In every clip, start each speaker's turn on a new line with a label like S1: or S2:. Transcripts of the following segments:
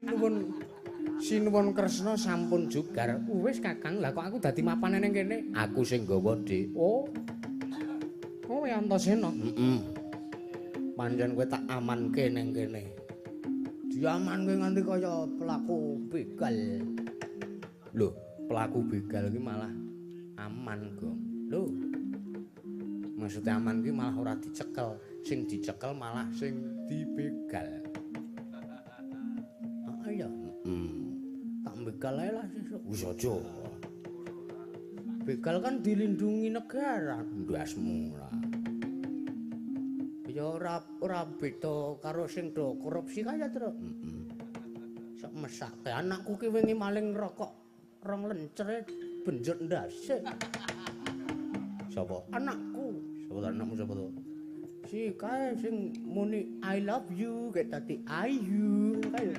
S1: Nuwun Sinuwun Kresna sampun jugar. Wis Kakang, lah kok aku dadi mapane ning kene? Aku sing gawa, Dik. Oh. Kowe Antasena? Heeh. Pancen kowe tak amanke ning kene. Diamanke nganti kaya pelaku begal. Lho, pelaku begal iki malah aman, Gong. Lho. Maksudnya aman ki malah ora dicekel, sing dicekel malah sing dibegal. Ah iya. Tak begal ae lah sesuk. Wis aja. Begal kan dilindungi negara, ndasmu lah. Ya ora beda karo sing do korupsi kaya, Tru. Heeh. Sok mesake anakku ki wingi maling rokok rong lencere benjut ndase. Sapa? Anakku. Sapa anakmu sapa to? Si kae sing muni I love you kayak tadi I you kae.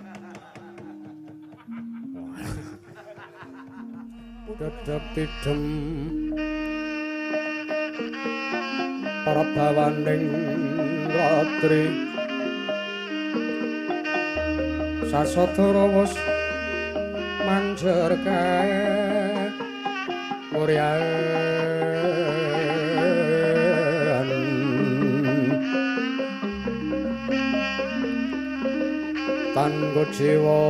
S1: Dedep tidem prabawaning ratri sasadara wis manjer kae muryan tanggo jiwa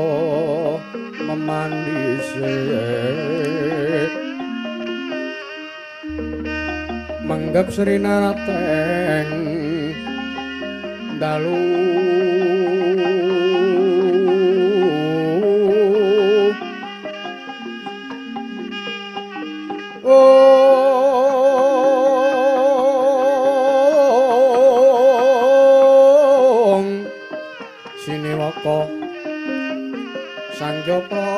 S1: memandise menggap Sri Narateng dalu ong siniwaka sanjapra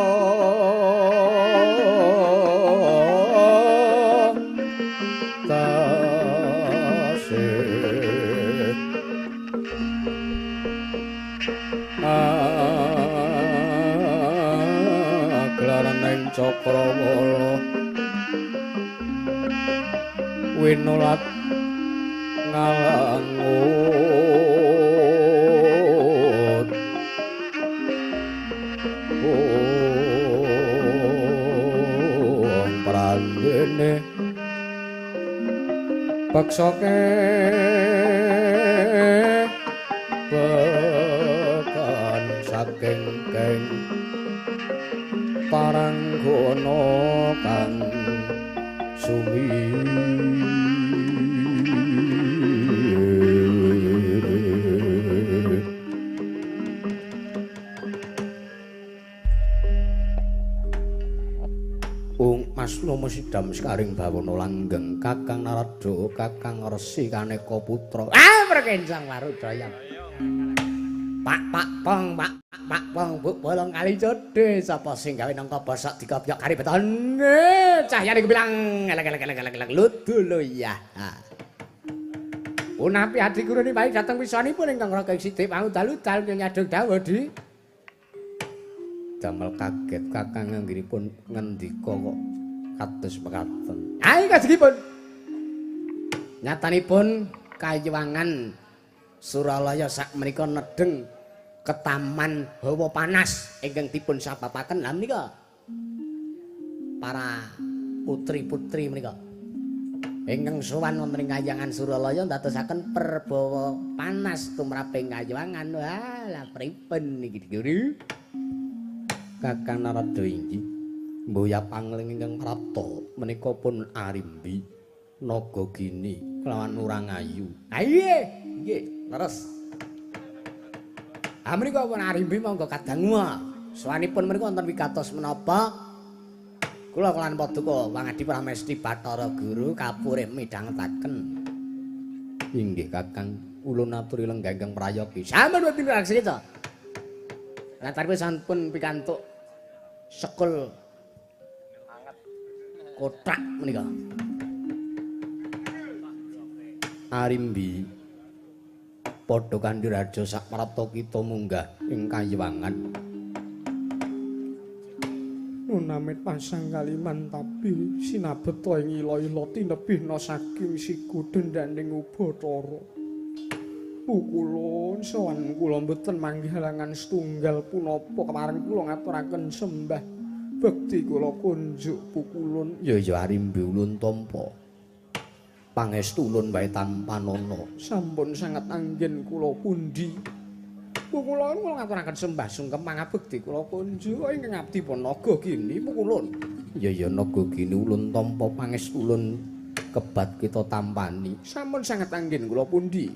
S1: tase aglaraning cakrawala winulat ngalangut prandene peksake bekan saking keng paranggana kang sumi. Mas Lomo Sidam sekaring bawana langgeng Kakang Narada Kakang Resi Kaneka Putra. Ah perkencang warudaya. Pak pak pong pak pak pong buk bolong kali jode sapa sing gawe nangka bosok dikopyok kari beton. Cahyane kebilang elek elek elek elek ludu ya. Punapi adi gurune bae dateng wisanipun ingkang raga sithik pangudal-udal nyadong dawuh di damel kaget Kakang anggenipun ngendika kok kados mekaten. Ayo kajengipun. Nyatanipun kayuwangan Suralaya sakmenika nedheng ketaman hawa panas ingkang dipun sababaken lha menika para putri-putri menika ingkang sowan wonten ing kayangan Suralaya ndadosaken perbawa panas tumraping kayuwangan. Wah, lha pripun niki Guru? Kakang Narada inggih mboya pangling ingkang prapta menika pun arimbi naga gini kelawan urang ayu. Ha nggih, nggih, leres. Ha menika pun arimbi monggo kadangu. Sowanipun menika wonten wigatos menapa kula kelan paduka Wangadi Pramesti Bathara Guru kapurih midhangetaken. Inggih Kakang, ulun aturi lenggah ingkang prayogi. Sampun boten raksita. Lantaripun sampun pikantuk sekul kotak menika. Arimbi padha kandhi raja sakprapta kita munggah ing kayiwangan.
S2: Nunamit pasang kaliman tapi sinabeta ing ila-ila tinebihna saking siku dendhaning Ubathara. Pukulun sowan kula mboten manggih halangan setunggal punapa kepareng kula ngaturaken sembah bekti kula kunjuk pukulun.
S1: Ya ya Arimbi ulun tampa. Pangestu ulun wae tampanana.
S2: Sampun sanget anggen kula pundi. Pukulun kula ngaturaken sembah sungkem pangabekti kula kunjuk ingkang abdi pun naga gini pukulun.
S1: Ya ya naga gini ulun tampa pangestu ulun kebat kita tampani.
S2: Sampun sanget anggen kula pundi.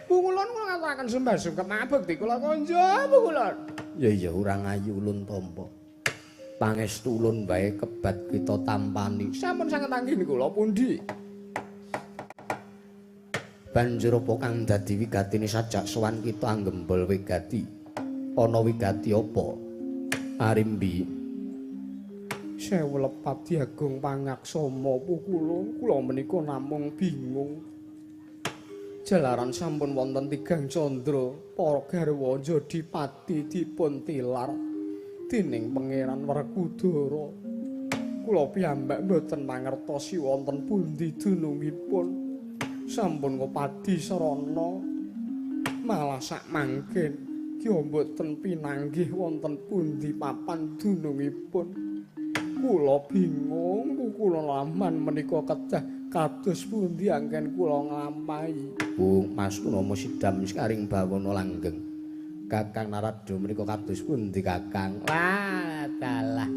S2: Pukulun kula ngaturaken sembah sungkem pangabekti kula kunjuk pukulun.
S1: Ya ya urang ayu ulun tampa. Pangestu ulun wae kebat kita tampani.
S2: Sampun sanget anggen kula pundi.
S1: Banjur apa kang dadi wigatine sajak sowan kita anggembol wigati? Ana wigati apa? Arimbi.
S2: Sewu lepat Agung pangaksama pukulun kula menika namung bingung. Jalaran sampun wonten tigang candra para garwa njadi pati dipun tilar dening Pangeran Werkudara. Kula piyambak mboten mangertosi wonten pundi dunungipun. Sampun ngopadi sarana malah sak mangken ki mboten pinanggih wonten pundi papan dunungipun. Kula bingung, kula laman menika kedah kados pundi angken kula nglampahi.
S1: Bung Mas Kunama sidam sekaring bawana langgeng. Kakang Narada menika kados pundi Kakang? Wah, dalah.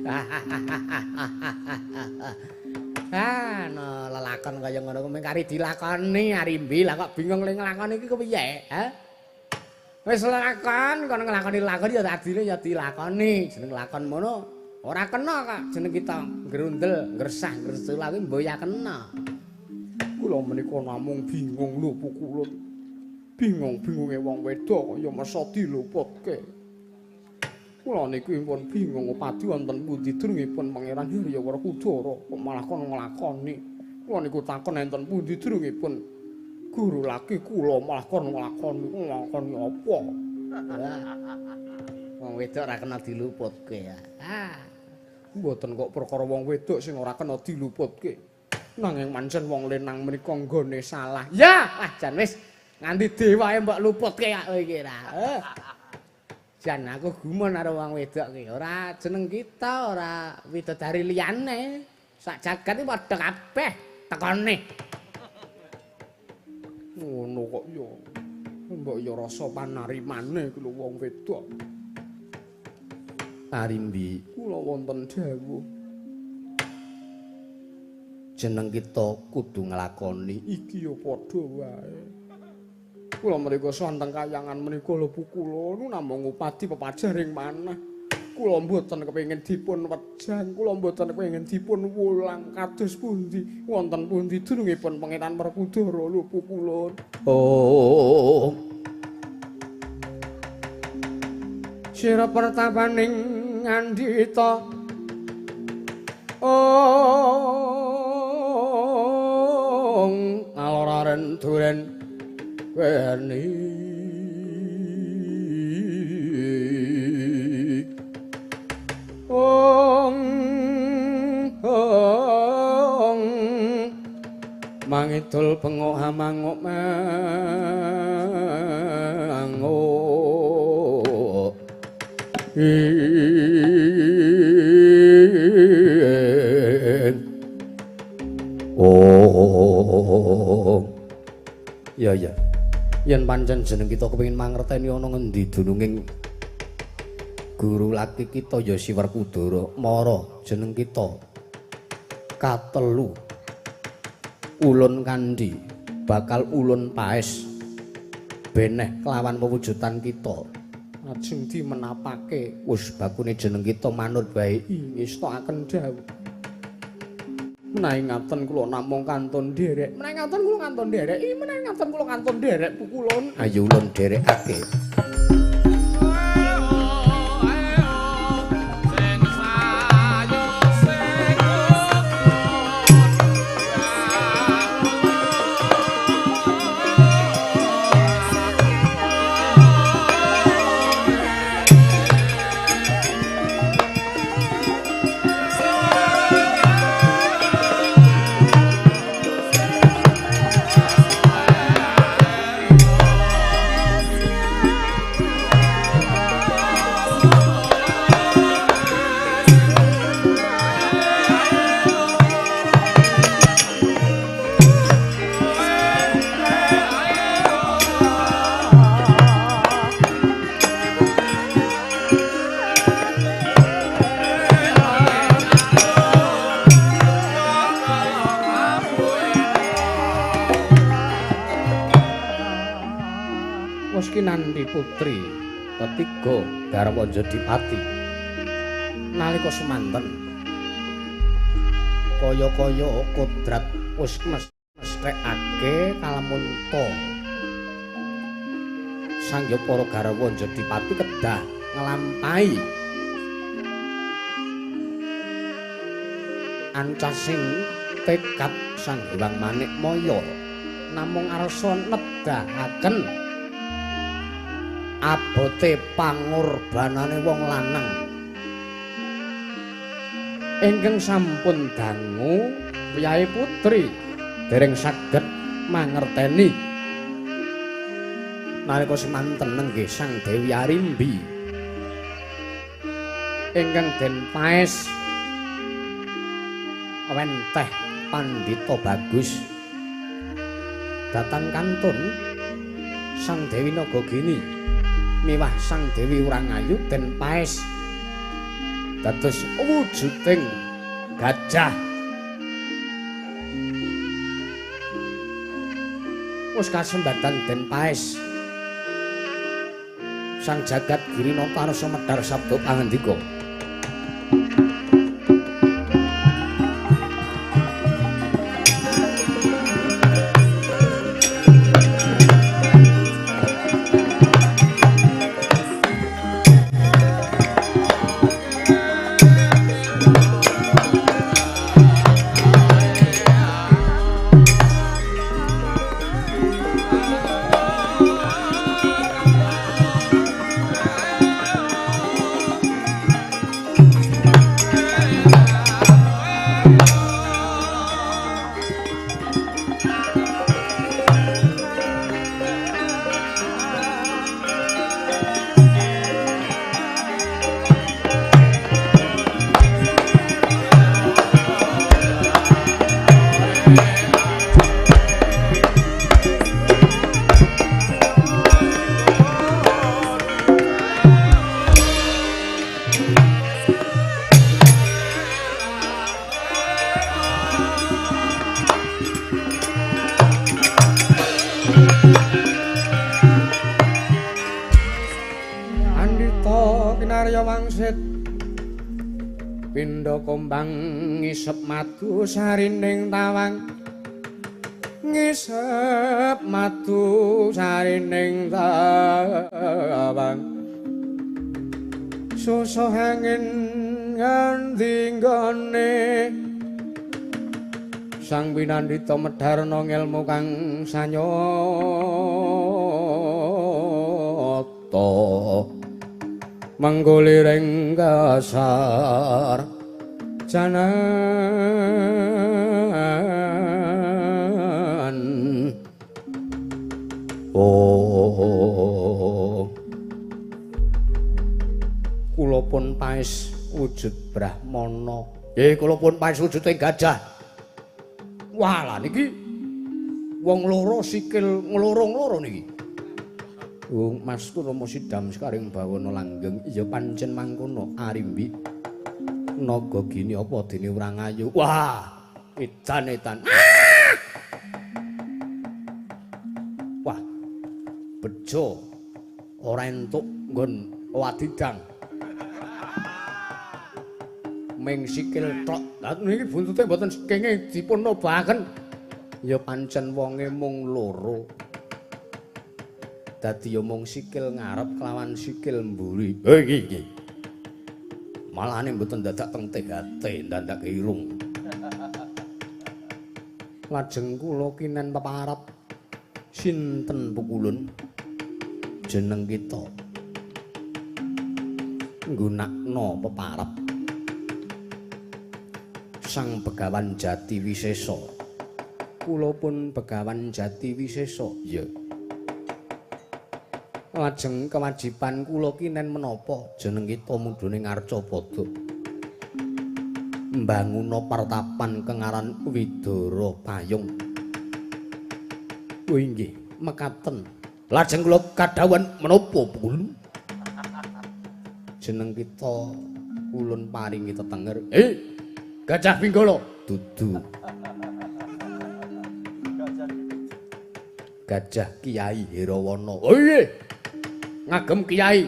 S1: Ah, no lelakon kaya ngono kuwi kari dilakoni Arimbi. Lah kok bingung le nglakoni iki kepiye, ha? Wis lelakon kono nglakoni lakon ya adine ya dilakoni. Jeneng lakon mono ora kena kok jeneng kita ngrundel, ngresah, ngresul kuwi mboya kena.
S2: Kula menika namung bingung lho pukulun. Bingung-bingunge wong wedok kaya mesa diluputke. Kula niku pun bingung padi wonten pundi durungipun Pangeran Harya Werkudara kok malah kono nglakoni. Kula niku takon enten pundi durungipun guru laki kula malah kono nglakoni. Nglakoni apa?
S1: Wong wedok ora kena diluputke ya. Ah.
S2: Mboten kok perkara wong wedok sing ora kena diluputke. Nanging pancen wong lanang menika nggone salah.
S1: Ya, wah jan wis nganti dewae mbok luputke kok kowe iki ra. Jan aku gumun karo wong wedok ki. Ora jeneng kita, ora widodari liyane. Sak jagat iki padha kabeh tekone.
S2: Ngono kok ya. Mbok ya rasa panarimane ku lho wong wedok.
S1: Arimbi,
S2: kula wonten dawuh.
S1: Jeneng kita kudu nglakoni
S2: iki ya padha wae. Kula mriku sowan teng kayangan menika lho kula namung ngupadi pepajaring manah. Kula mboten kepengin dipun wejang, kula mboten kepengin dipun wulang kados pundi wonten pundi dunungipun Pangeran Werkudara lho kula.
S1: Oh.
S2: Sira pertapaning ngandhita. Oh, aloraren duren weni. Ong ong mangidul bengok hamangok mangok.
S1: Oh. Ya ya. Yen pancen jeneng kita kepengin mangerteni ana ngendi dununging guru laki kita ya si Werkudara, mara jeneng kita katelu ulun kandi bakal ulun paes beneh kelawan pewujudan kita
S2: lajeng dimenapake.
S1: Wis bakune jeneng kita manut wae
S2: ngestokaken dawuh. Menawi ngaten kula namung kantun nderek. Menawi ngaten kula kantun nderek. Menawi ngaten kula kantun nderek pukulun.
S1: Ayo ulun nderekake. Kinanthi putri ketiga garwa Jodipati. Nalika semanten kaya-kaya kodrat wis mesthekake kalamunta. Sangya para garwa Jodipati kedah nglampahi ancasing tekad Sang Hyang Manikmaya namung arsa nedahaken abote pangorbanane wong lanang ingkang sampun dangu priyayi putri dereng saged mangerteni nalika semanten nenggih Sang Dewi Arimbi ingkang den paes wenteh pandhita bagus datan kantun Sang Dewi Nagagini miwah Sang Dewi Urangayu den paes dados wujuding gajah. Wis kasembatan den paes Sang Jagat Girinata arsa medhar sabda pangandika. Pindha kombang ngisep madu sarining tawang, ngisep madu sarining tawang, susuh angin ngendi nggone Sang Winandhita medharna ngelmu kang sanyata mengguliring kasar janan. Oh, kula pun paes wujud brahmana. Nggih, kula pun paes wujude gajah. Wah, lha niki wong loro sikil ngloro-ngloro niki. Wong Mas Kurama sidam sekaring bawana langgeng. Ya pancen mangkono Arimbi. Naga gini apa dene Urangayu. Wah, edan edan. Wah, bejo ora entuk nggon wadidang. Ming sikil tok. Lah niki buntute mboten kenging dipun nobahaken. Ya pancen wonge mung loro. Dadi ya mung sikil ngarep kelawan sikil mburi. Iki iki. Malahane mboten dadak teng THT, ndandak irung. Lajeng kula kinen peparap sinten pukulun jeneng kita nggunakna peparap Sang Begawan Jati Wisesa. Kula pun Begawan Jati Wisesa. Iya. Lajeng kewajiban kula kinen menapa jeneng kita mudhune Ngarcapada mbanguna pertapan kengaran Widara Payung. Oh inggih, mekaten. Lajeng kula kadhawuhan menapa pun jeneng kita ulun paringi tetenger. Gajah Pinggala dudu. Gajah Kiai Herawana. Oh nggih. Ngagem kiai.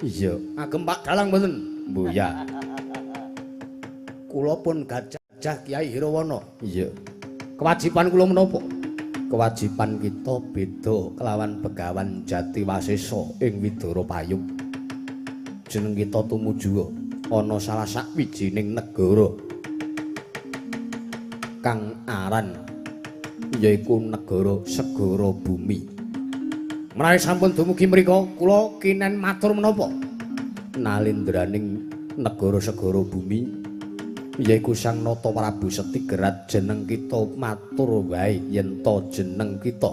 S1: Iya, ngagem Pak Dalang mboten? Mboya. Kula pun gajah Kiai Hirawana. Iya. Kewajiban kula menapa? Kewajiban kita beda kelawan Begawan Jatiwasesa ing Widara Payung. Jeneng kita tumuju ana salah sakwijining negara kang aran yaiku negara Segara Bumi. Menawi sampun dumugi mriku, kula kinen matur menapa? Nalendraning negara Segara Bumi yaiku Sang Nata Prabu Setigerat, jeneng kita matur wae yen to jeneng kita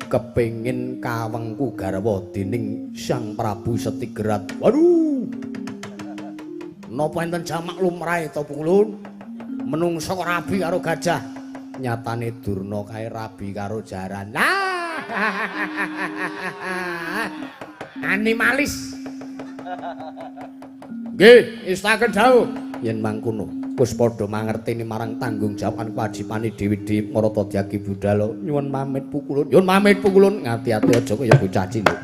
S1: kepengin kawengku garwa dening Sang Prabu Setigerat. Waduh. Napa enten jamak lumrahe to Pukulun? Menungsa kok rabi karo gajah. Nyatane Durna kae rabi karo jaran. Animalis. Nggih, istaken dawuh. Yen mangkono, wis padha mangerteni marang tanggung jawab kewajibane dhewe-dhewe marata dyagi budhal. Nyuwun pamit Pukulun. Nyuwun pamit Pukulun. Ngati-ati aja kaya bocah cilik.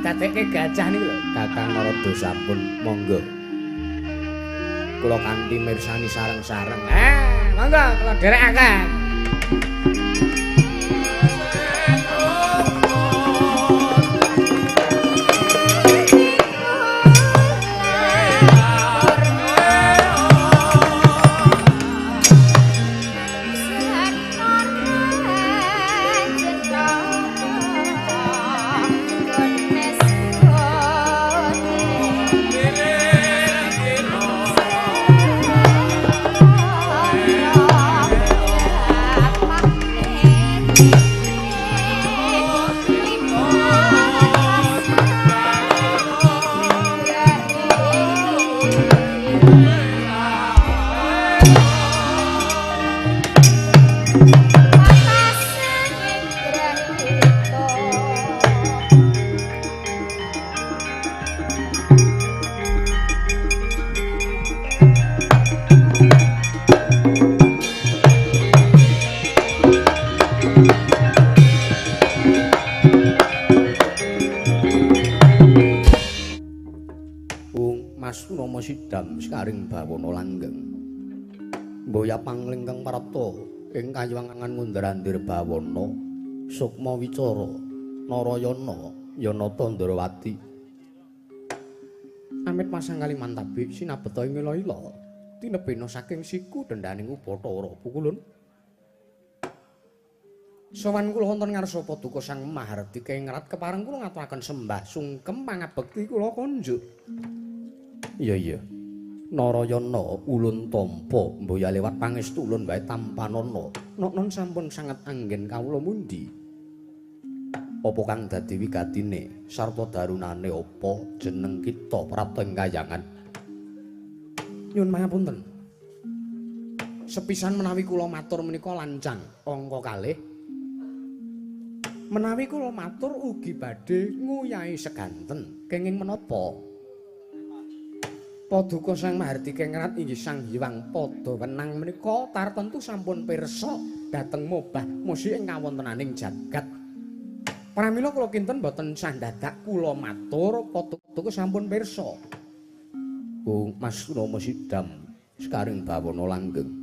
S1: Dadekke gajah niku lho. Kakang Narada sampun monggo. Kula kanthi mirsani sareng-sareng. Monggo kula dherekaken. Sidam sekaring bawana langgeng. Mboya panglingkang prapta ing kayuwangan ngundar-andir bawana sukma wicara Narayana Yanata Ndrawati. Amit masang kalimantabi sinabeta ing ila-ila tinebena saking siku dendaning Ubathara Pukulun. Sowan kula wonten ngarsa paduka Sang Mahardika ing ngrat kepareng kula ngaturaken sembah sungkem pangabekti kula konjuk. Iya iya. Narayana ulun tampa mboya lewat pangestu ulun wae tampanana. Noknon sampun sanget anggen kawula mundi. Apa kang dadi wigatine sarta darunane apa jeneng kita prapta ing kayangan? Nyuwun pangapunten. Sepisan menawi kula matur menika lancang angka kalih. Menawi kula matur ugi badhe nguyahi seganten kenging menapa? Paduka Sang Mahardika Ngrat inggih Sang Hyang Pada Wenang menika tartentu sampun pirsa dhateng mobah musi ing kawontenaning jagat. Pramila kula kinten boten sandadak kula matur paduka sampun pirsa. Bung Mas Rama Sidam sekaring bawana langgeng.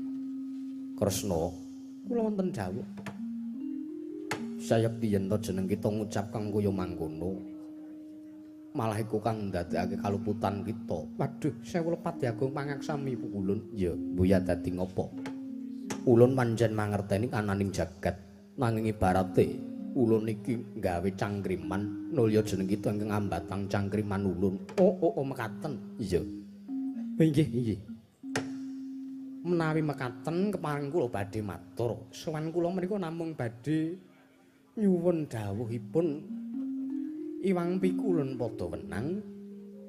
S1: Kresna kula wonten dawuh. Sayekti yen to jeneng kita ngucap kang kaya mangkono. Malah iku kang ndadekake kaluputan kita. Waduh, sewu lepat diagung pangaksami Pukulun. Ya, mbuya dadi ngopo? Ulun pancen mangerteni kananing jagat. Nanging ibarate ulun iki gawe cangkriman, nulya jeneng kita ingkang ambatang cangkriman ulun. Oh, oh, oh mekaten. Iya. Inggih, inggih. Menawi mekaten kepareng kula badhe matur. Sowan kula menika namung badhe nyuwun dawuhipun Iwang Pikulun padha wenang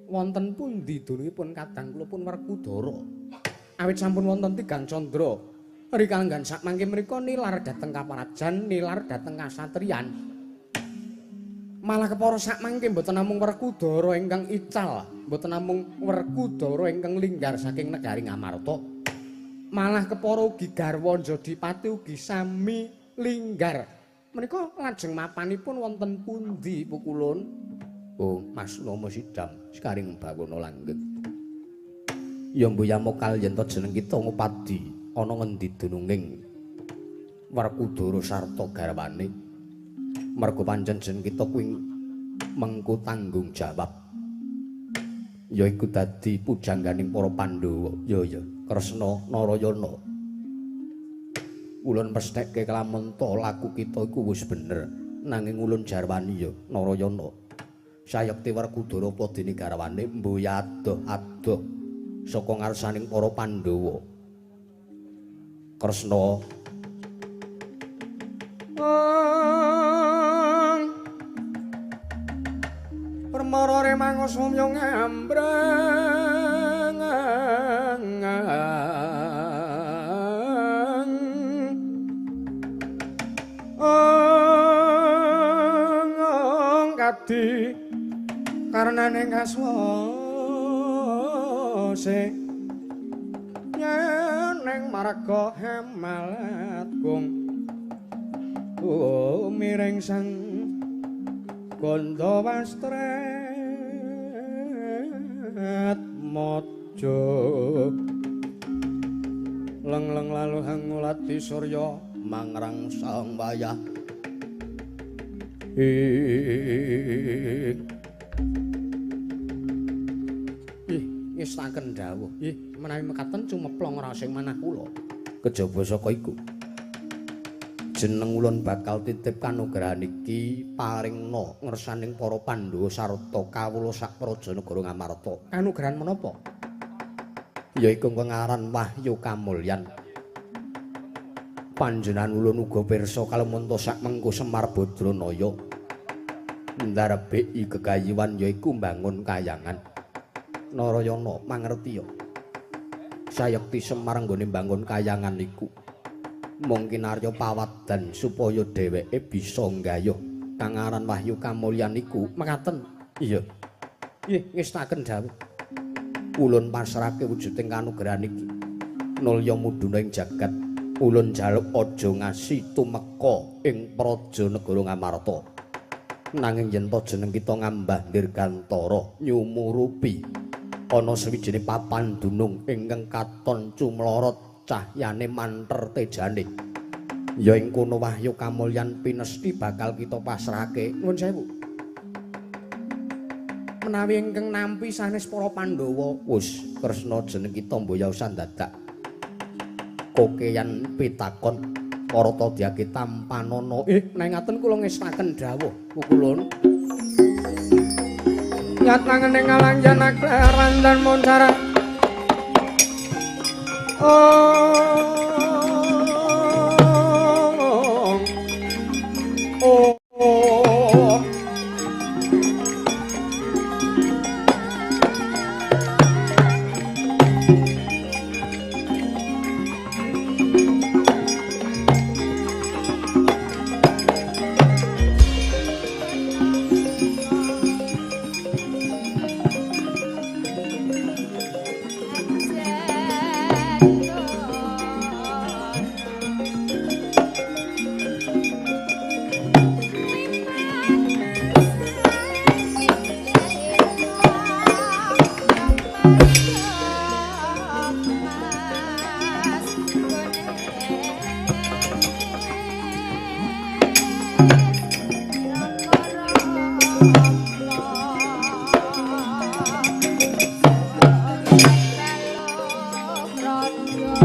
S1: wonten pundi dunungipun kadang kula pun Werkudara. Awit sampun wonten tigang candra rikalenggan sakmangke mriku nilar dhateng kaparajan, nilar dhateng kasatriyan. Malah kepara sakmangke mboten namung Werkudara ingkang ical, mboten namung Werkudara ingkang linggar saking negari Ngamarta. Malah kepara ugi garwa Jodipati ugi sami linggar. Menika lajeng mapanipun wonten pundi pukulun? Oh, Mas Nomo Sidam sekaring bawana langgeng. Ya mbuh mokal yen to jeneng kita ngupadi ana ngendi dununging Werkudara sarta garwane. Merga pancen jeneng kita kuwi mengku tanggung jawab. Yaiku dadi pujangganing para Pandhawa. Ya ya, Kresna Narayana. Ulun pestheke kelamun to laku kita iku wis bener. Nanging ulun jarwani ya Narayana. Sayekti Werkudara apa dene garwane mbuh adoh-adoh saka ngarsaning para Pandhawa. Kresna
S2: Permara remango sumya ngambrang kadi karenane kaswase yen marga hemalat gong miring sang Gandha wastret maja leng-leng lalu hangulati surya
S1: mangrang sang wayah. Ih, ngestaken dawuh. Ih, menawi mekaten cumeplong ora sing manah kula. Kejaba saka iku jeneng ulun bakal titip kanugrahan iki paringna ngersaning para Pandhawa sarta kawula sak praja negara Ngamarta. Kanugrahan menapa? Yaiku ngaran Wahyu Kamulyan. Panjenengan ulun uga pirsa kalemunta sak mengko Semar Badranaya ndarbeki gegayuhan yaiku mbangun kayangan. Narayana mangerti ya. Sayekti Semar nggone mbangun kayangan iku mung kinarya pawadan supaya dheweke bisa nggayuh kang aran Wahyu Kamulyan iku. Mekaten. Iya. Nggih, ngestaken dawuh. Ulun pasrahke wujuding kanugrahan iki. Nulya mudhuna ing jagat. Ulun njaluk aja ngasi tumeka ing praja negara Ngamarta. Nanging yen to jeneng kita ngambah dirgantara nyumurupi ana sawijine papan dunung ingkang katon cumlorot cahyane manter tejane. Ya ing kono Wahyu Kamulyan pinesti bakal kita pasrahake. Nuwun sewu. Menawi ingkang nampi sanes para Pandhawa, wis Kresna jeneng kita mboya usah dadak kokeyan pitakon para tadhyake tampanana. Nek ngaten kula ngestaken dawuh pukulun.
S2: Nyat nangene ngalang janak randan moncara. Oh, oh,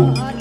S3: Rondo.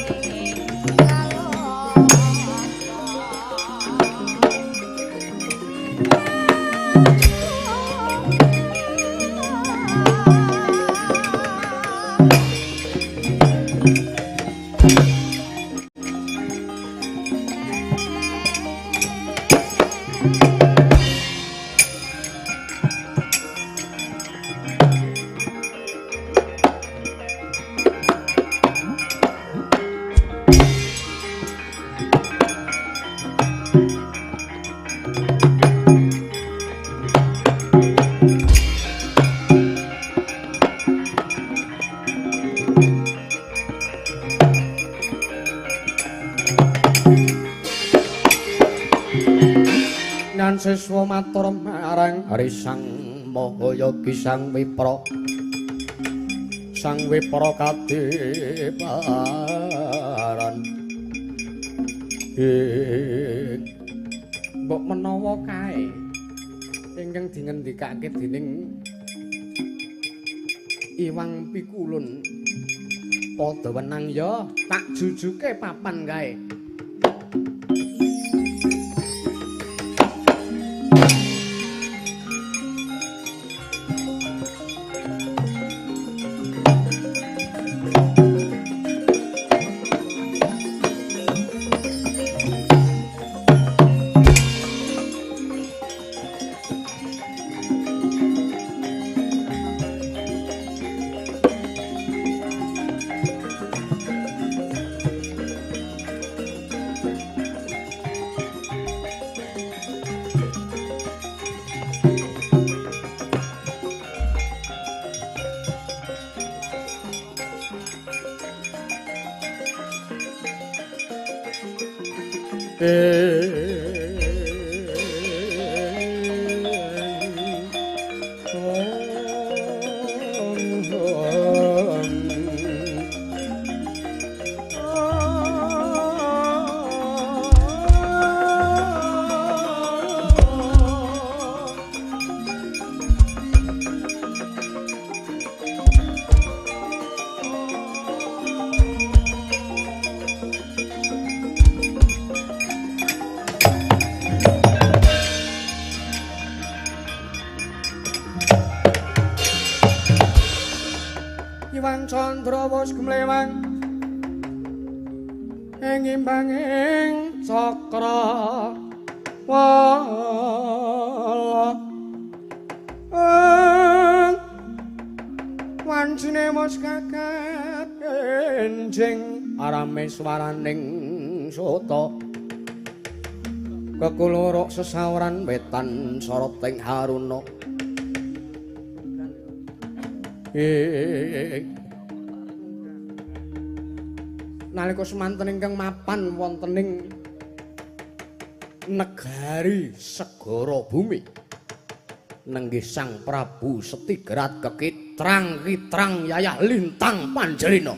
S1: Siswa matur marang Hari Sang Mahayogi Sang Wipra. Sang Wipra kadiparan. Mbok menawa kae ingkang dingendikake dening Iwang Pikulun padha wenang ya tak jujuke papan kae. Candra wis gumlewang ing imbanging cakra wala wancine wis kakat enjing arame swaraning sota kekuluruk sesawran wetan soroting haruna. Nalika semanten ingkang mapan wonten ing negari segara bumi nenggih Sang Prabu Setigrat kekitrang-kitrang yayah lintang panjelina.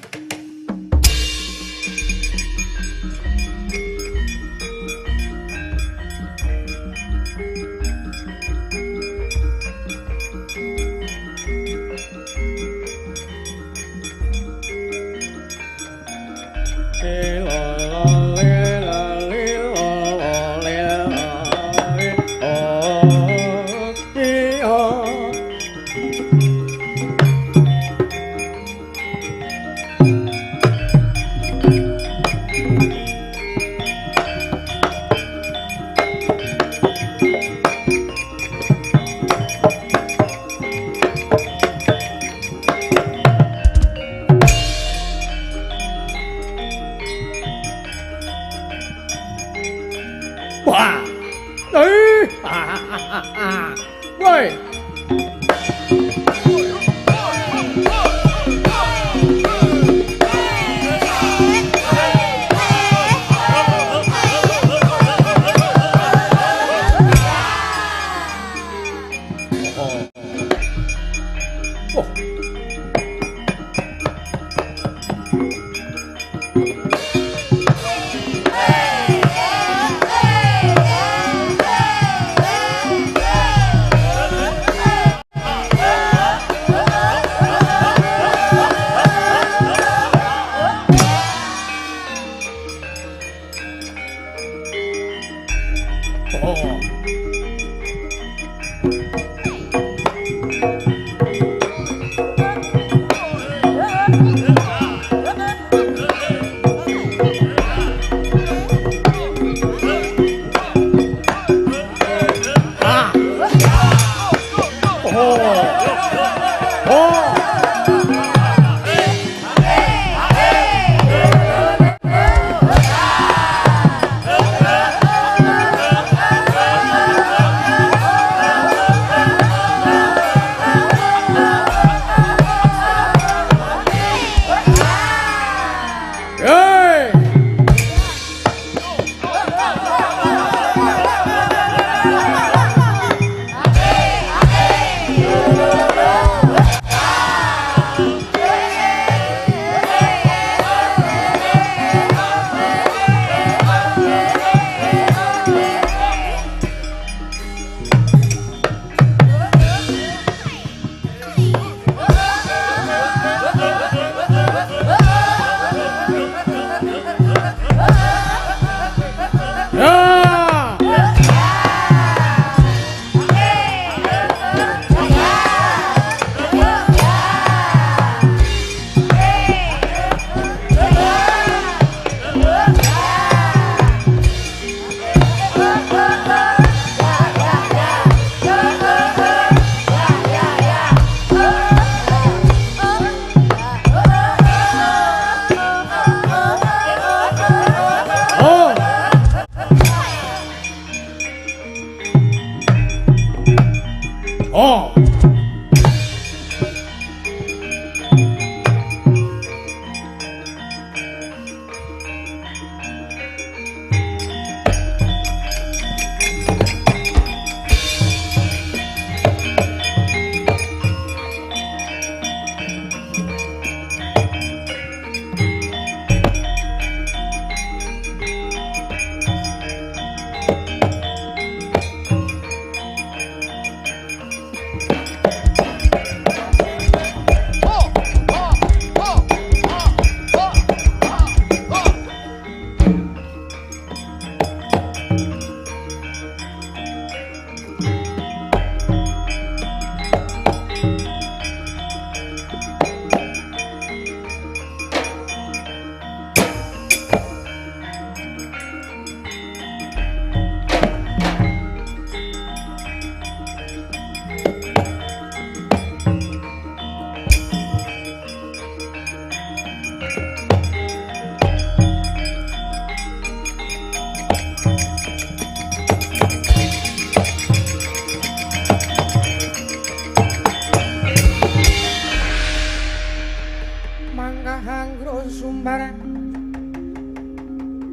S1: Oh.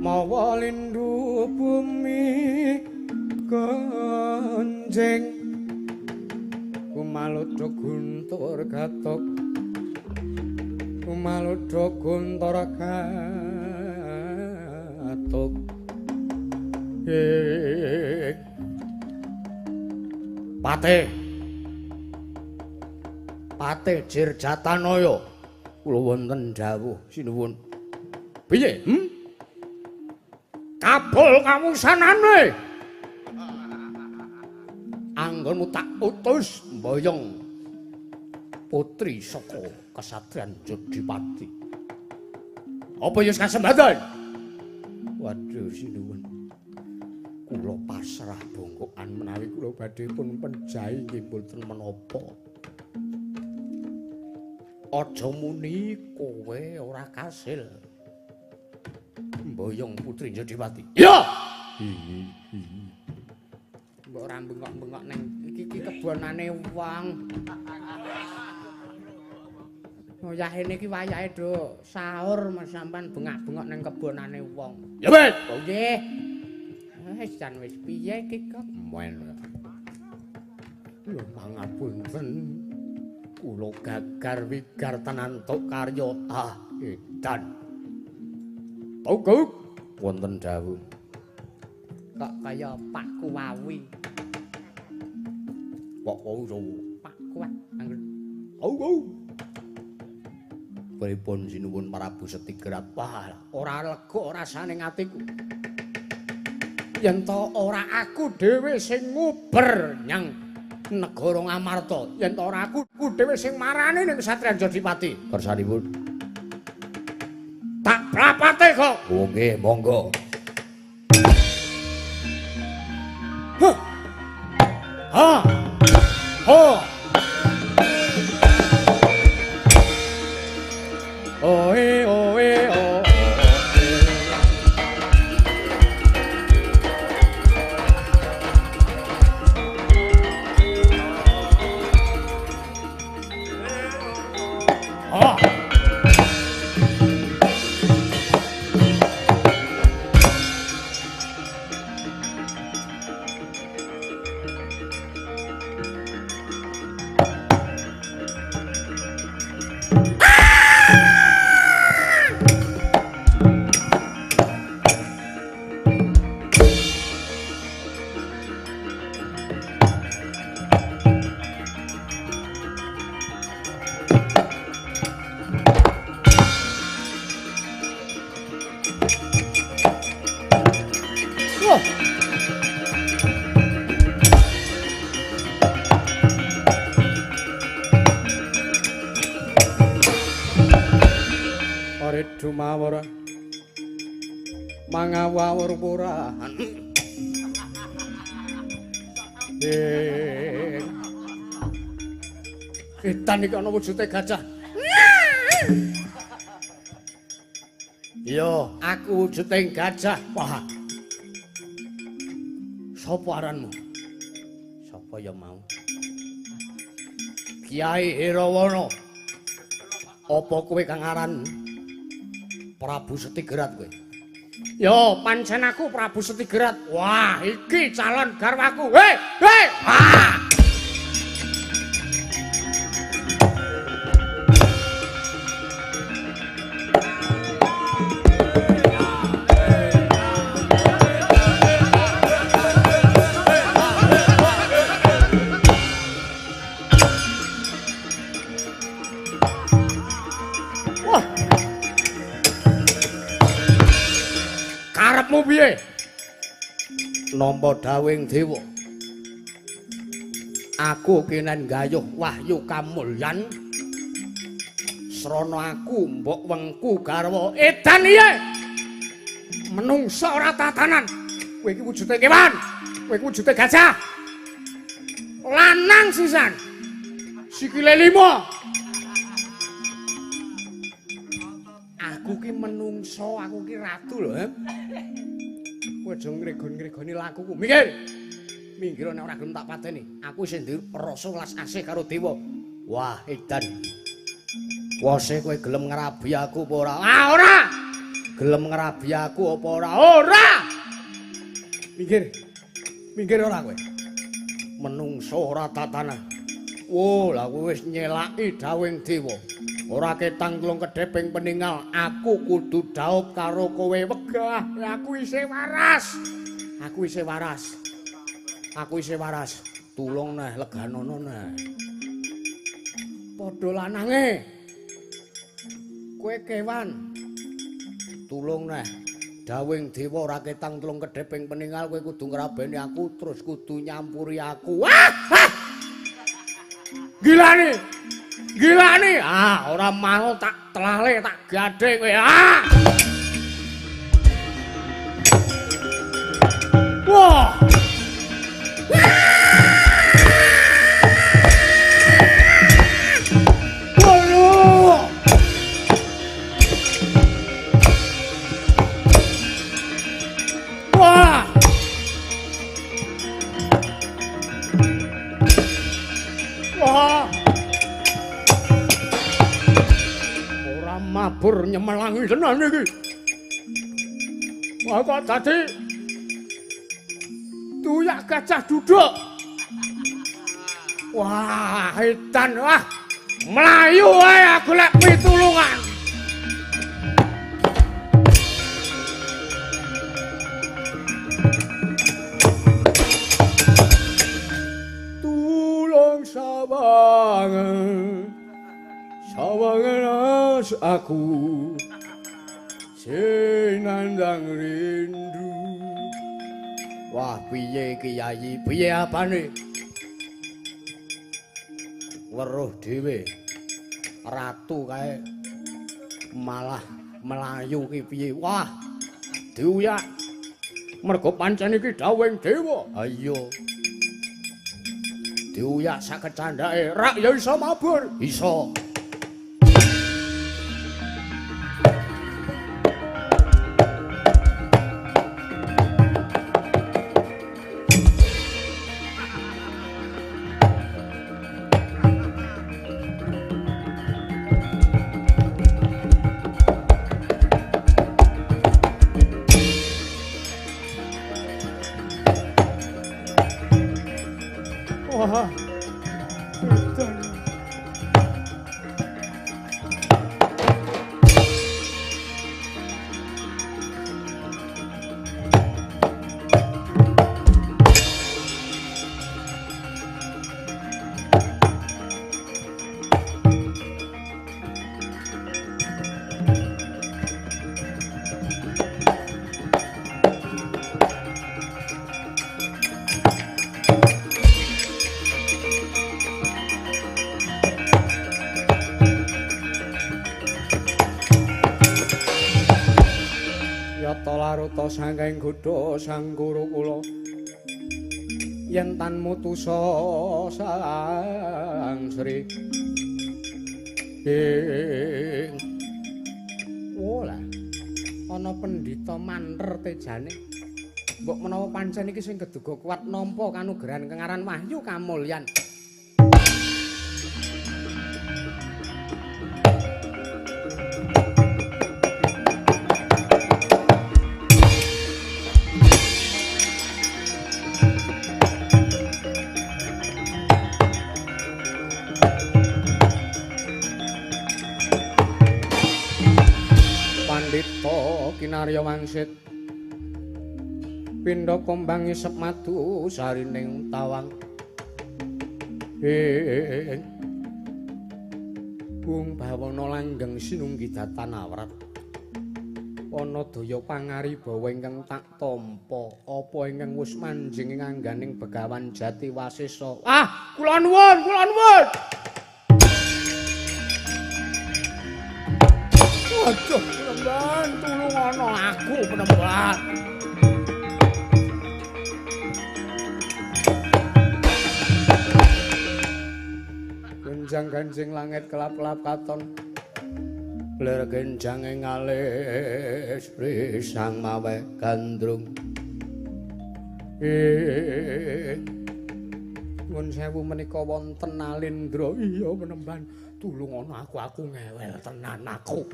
S2: Mawa lindu bumi gonjing kumaludha guntur gatuk kumaludha guntur gatuk.
S1: Pate Pate Jirjatanaya kula wonten dawuh sinuwun. Piye? Kabul kawusanane. Anggonmu tak utus mboyong putri saka kesatriyan Jodipati. Apa ya kasembadan? Waduh sinuwun. Kula pasrah bongkokan menawi kula badhe pun penjahi nggih mboten menapa. Aja muni kowe ora kasil. Mboyong putri Jodipati. Iya.
S2: Mbok ora bengok-bengok ning iki iki kebonane wong. Wayahene iki wayahe do sahur mas sampean bengak-bengok ning kebonane wong.
S1: Ya wis.
S2: Oh nggih. Wis jan wis piye iki kok?
S1: Men. Lho pangapunten. Kula gagar wigar tenan tok karya. Ah, edan. Togok wonten dawuh.
S2: Kok kaya Pak Kuwawi.
S1: Kok kowe
S2: Pak Kuwat angger.
S1: Togok. Pripun sinuwun Prabu Setigrat? Wah,
S2: ora lega rasane atiku. Yen to ora aku dhewe sing nguber nyang negara Ngamarta, yen to ora aku dhewe sing marani ning Satriyan Jodipati.
S1: Kersanipun
S2: tak prapate kok.
S1: Oh nggih, monggo. Huh. Ha. Ho.
S2: Oe oe o.
S1: Ah.
S2: Dumawur mangawur purahan.
S1: Edan iki ana wujude gajah. Iya, aku wujude gajah. Wah. Sapa aranmu? Sapa ya mau? Kiai Herawana. Apa kowe kang aran Prabu Setigerat kowe?
S2: Yo, pancen aku Prabu Setigerat. Wah, iki calon garwaku. Hei, hei. Ah.
S1: Karepmu piye? Nampa dawuhing dewa. Aku kenen gayuh wahyu kamulyan. Srana aku mbok wengku garwa.
S2: Edan iye. Menungsa ora tatanan. Kowe iki wujude kewan. Kowe iki wujude gajah. Lanang sisan. Sikile 5.
S1: Aku ki menungso, aku ki ratu lho, he. Kowe aja ngregon-ngregoni lakuku.
S2: Minggir.
S1: Minggir nek ora gelem tak pateni. Aku isih duwe rasa welas asih karo dewa. Wah, edan. Wose kowe gelem ngrabi aku apa ora?
S2: Ah, ora.
S1: Gelem ngrabi aku apa ora?
S2: Ora.
S1: Minggir. Minggir ora kowe. Menungso ora tatanan. Wo, lah kowe wis nyelaki dawuhing dewa. Ora ketang telung kedheping peningal, aku kudu dhaup karo kowe.
S2: Wegah, aku isih waras.
S1: Aku isih waras. Aku isih waras. Tulung neh leganono neh. Padha lanange. Kowe kewan. Tulung neh. Dawuhing dewa ora ketang telung kedheping peningal, kowe kudu ngrabeni aku terus kudu nyampuri aku.
S2: Wah! Ah! Gilane. Gilane. Ah, ora mau tak telale tak gadhe kowe. Ah! Wah! Waduh! Wah! Wah! Ora mabur nyemelangi tenan iki. Wah, kok dadi tuyak gajah duduk. Wah, edan wah. Mlayu wae aku lek pitulungan.
S1: Tulung sawangan. Sawangan aku sinandang rindu. Wah, piye iki Yayi? Piye apane? Weruh dhewe. Ratu kae malah melayu ki piye? Wah, diuyak.
S2: Mergo pancen iki dawuhing dewa.
S1: Ha iya. Diuyak sak kecandhake,
S2: rak ya iso mabur.
S1: Iso.
S2: Wah. Edan. Yata laruta saking godha sang guru kula yen tan mutusa sang Sri ing wola ana pendhita manter tejane. Mbok menawa pancen iki sing keduga kuat nampa kanugrahan kengaran wahyu kamulyan.
S1: Kinarya wangsit. Pindha kombang isep madu sarining tawang. Bung bawana langgeng sinunggi datan awrat. Ana daya pangaribawa ingkang tak tampa, apa ingkang wis manjing ing angganing Begawan Jati Wasesa. Ah, kula nuwun, kula nuwun. Aduh, penemban, tulung ana aku penemban. Genjang-ganjing langit kelap-kelap katon. Lir genjange ngalis risang mawe gandrung. Nuwun sewu menika wonten Alindra. Iya penemban, tulung ana aku, aku ngewel tenan aku.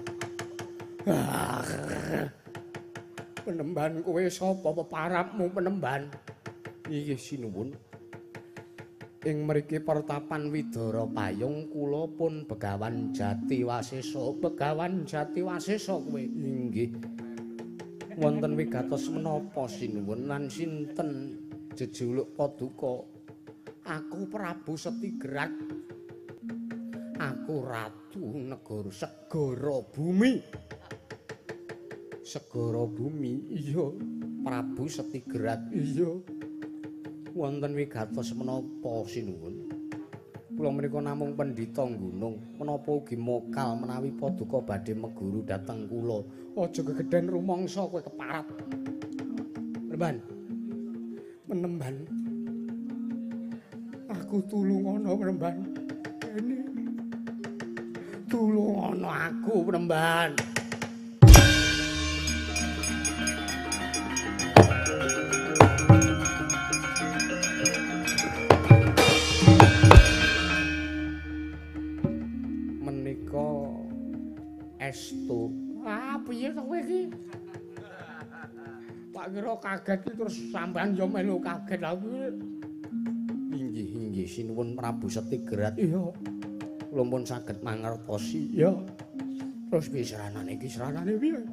S1: Penemban kowe sapa peparapmu penemban? Inggih sinuwun. Ing mriki pertapan Widara Payung kula pun Begawan Jati Wasesa. Begawan Jati Wasesa kowe? Inggih. Wonten wigatos menapa sinuwun lan sinten jejuluk paduka? Aku Prabu Setigerat. Aku ratu negara Segara Bumi. Segara Bumi? Iya. Prabu Setigerat. Iya. Wonten wigatos menapa sinuwun? Kula menika namung pendhita gunung, menapa ugi mokal menawi paduka badhe meguru dhateng kula. Aja gegeden rumangsa kowe keparat. Penemban. Penemban. Aku tulung ana penemban. Ini. Tulung ana aku penemban. Estu. Ah, piye to kowe iki? Tak kira kaget iki terus sampean yo melu kaget aku. Inggih, inggih sinuwun Prabu Setigerat. Iya. Kula pun saged mangertosi. Iya. Terus piye sranane iki? Sranane piye?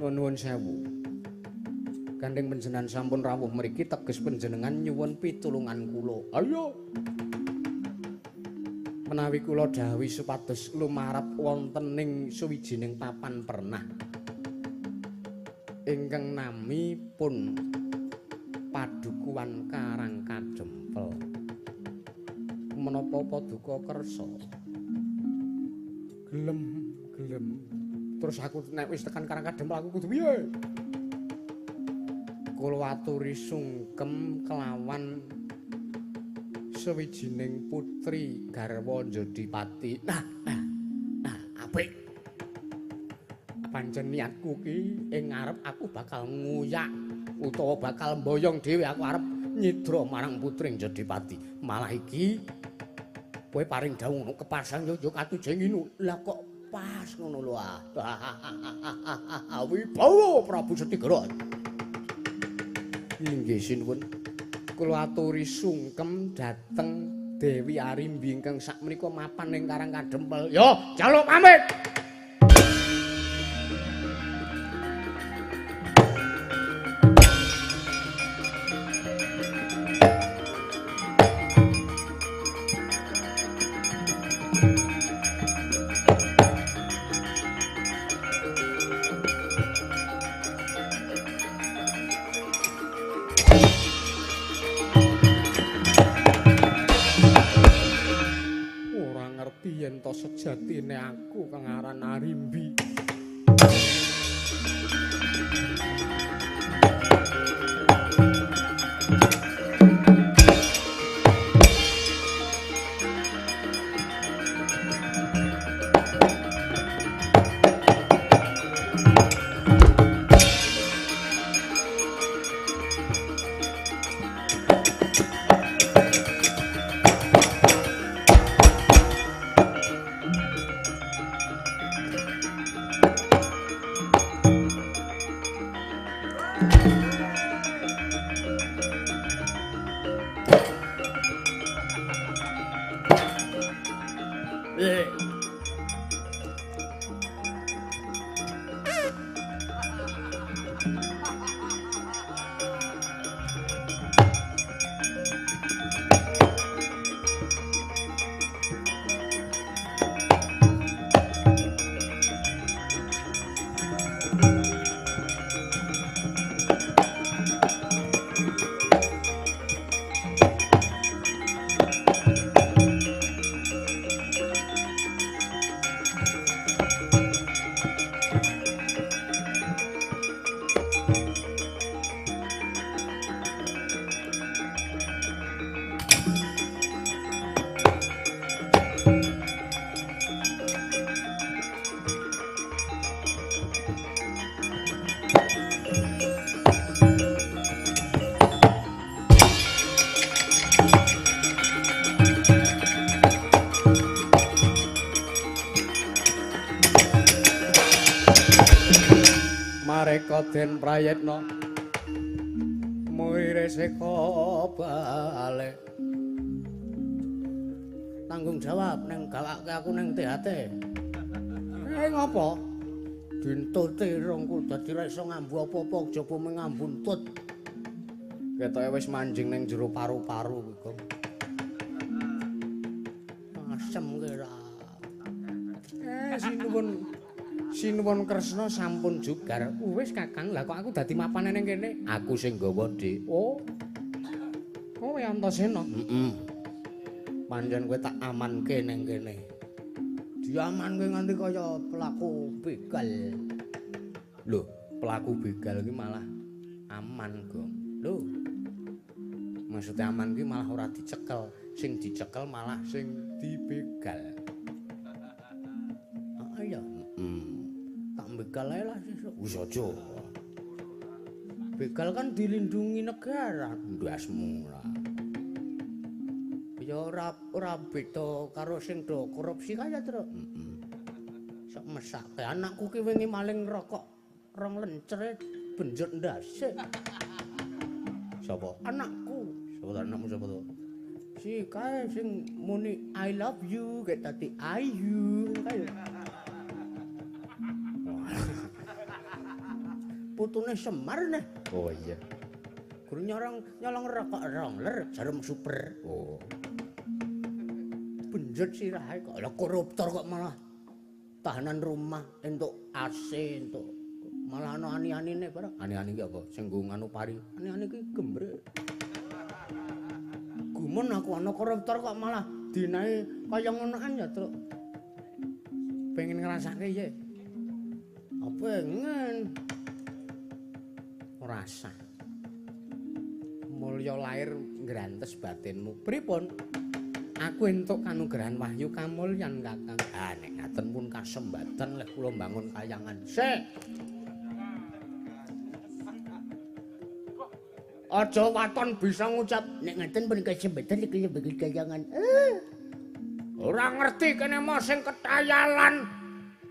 S1: Nuwun sewu. Gandeng panjenengan sampun rawuh mriki teges panjenengan nyuwun pitulungan kula. Ayo. Menawi kula dawuhi supados lumarep wonten ing suwijining papan pernah ingkang nami pun Padukuhan Karang Kadempel. Menapa paduka kersa? Gelem, gelem. Terus aku nek wis tekan Karang Kadempel aku kudu piye? Kula aturi sungkem kelawan sawijining putri garwa Jodipati. Nah, nah, nah, apik. Pancen niatku ki ing ngarep aku bakal nguyak utawa bakal mboyong dhewe, aku arep nyidra marang putri Jodipati. Malah iki kowe paring dawuh ngono kepasang yo yo katujeng nginu. Lah kok pas ngono lho ah. Wibawa Prabu Setigerat. Inggih sinuwun. Kula aturi sungkem dhateng Dewi Arimbi ingkang sakmenika mapan ing Karang Kadempel. Yo, jaluk pamit. Sejatine aku kang aran Arimbi. Nalika den prayitna muire seka balik. Tanggung jawab ning gawake aku ning THT. Ngopo? Dintute irungku dadi ra iso ngambu apa-apa kejaba mung ngambu entut. Ketoke wis manjing ning jero paru-paru kuwi, Gong. Asem ki ra. Sinuwun Sinuwun Kresna sampun jugar. Wis Kakang, lah kok aku dadi mapane ning kene? Aku sing nggawa, Dik. Oh. Kowe Antasena? Heeh. Pancen kowe tak amanke ning kene. Diamanke nganti kaya pelaku begal. Lho, pelaku begal iki malah aman, Gong. Lho. Maksudnya aman ki malah ora dicekel, sing dicekel malah sing dibegal. Ah iya. Tak begal ae lah sesuk. Wis aja. Begal kan dilindungi negara, ndasmu lah. Ya ora beda karo sing do korupsi kaya, Tru. Heeh. Sok mesake anakku ki wingi maling rokok rong lencere benjut ndase. Sapa? Anakku. Sapa to anakmu sapa to? Si kae sing muni I love you kayak tadi I you kae. Putune Semar neh. Oh iya. Guru nyolong rokok rong ler jarum super. Oh. Benjut sirahe kok. Lah koruptor kok malah tahanan rumah entuk AC entuk malah ana ani-anine barang. Ani-ani ki apa? Sing nggo nganu pari. Ani-ani ki gembrek. Gumun aku ana koruptor kok malah dinae kaya ngonoan ya, Truk. Pengen ngrasake ye. Pengen. Ora sah. Mulya lair nggrantes batinmu. Pripun? Aku entuk kanugrahan wahyu kamulyan, Kakang. Ah nek ngaten pun kasembatan lek kula mbangun kayangan. Sik. Aja waton bisa ngucap
S3: nek ngaten pun kasembatan iki mbangun kayangan.
S1: Ora ngerti kene mau sing ketayalan.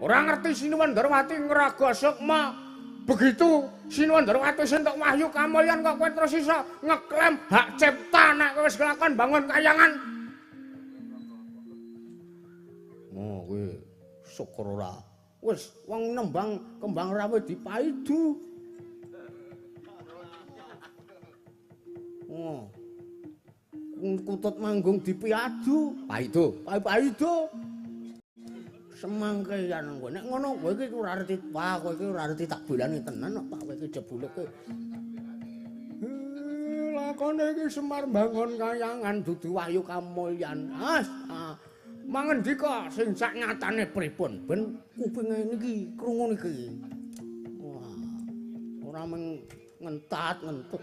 S1: Ora ngerti Sinuwun Darwati ngraga sukma. Begitu Sinuwun Darwati entuk wahyu kamulyan kok kowe terus iso ngeklaim hak cipta nek kowe wis kelakon bangun kayangan. Oh, kowe syukur ora.
S3: Wis wong nembang kembang rawe dipaidu. Oh. Kutut manggung dipiadu.
S1: Paidu,
S3: paidu. Semangkeyan kowe. Nek ngono kowe iki ora ngerti, wah kowe iki ora ngerti tak belani tenan kok kowe iki jebule kowe.
S1: Lakone iki Semar mbangun kayangan dudu wahyu kamulyan.
S3: As,
S1: mangendika sing sak nyatane pripun
S3: ben kupinge niki krungu niki. Wah. Ora meng ngentat ngentut.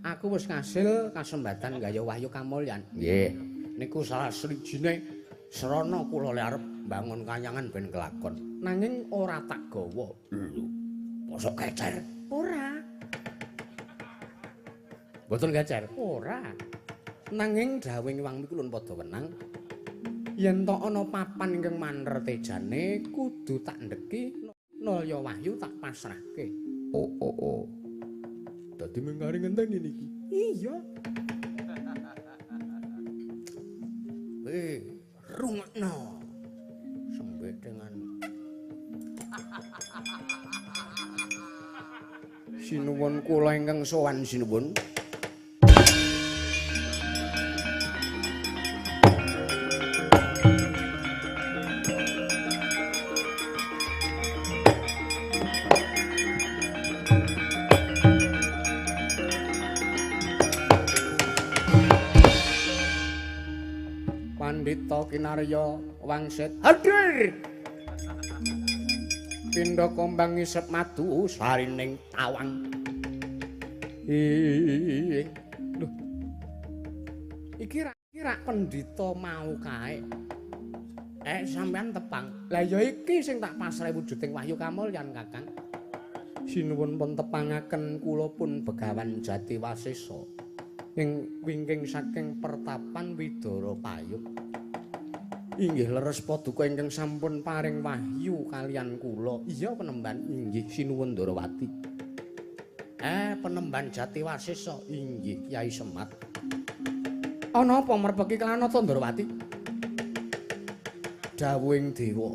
S1: Aku wis ngasil kasembatan gaya wahyu kamulyan. Nggih. Niku salah srijine srana kula le arep mbangun kayangan ben kelakon. Nanging ora tak gawa. Lho, mosok kecer? Ora. Mboten kecer? Ora. Nanging dawuh Wang Mikulun padha wenang. Yen to ana papan ingkang maner tejane kudu tak ndeki nalya wahyu tak pasrahke. Oh oh oh. Dadi mengkari ngenteni niki. Iya.
S3: Rungokno. Sembedengan.
S1: Sinuwun kula ingkang sowan sinuwun. Pandhita Kinarya wangsit hadir. Pindha kombang ngisep madu sarining tawang. Ing lho. Iki rak pendhita mau kae. Sampean tepang. Lah ya iki sing tak pasrahi wujuding wahyu kamulyan, Kakang. Sinuwun pun tepangaken kula pun Begawan Jati Wasesa. Ing wingking saking pertapan Widara Payung. Inggih leres paduka ingkang sampun paring wahyu kalian kula. Iya penemban. Inggih sinuwun Ndarawati. Penemban Jati Wasesa. Inggih Kyai Semar. Ana apa merpeki kelana ta Ndarawati? Dawuhing dewa.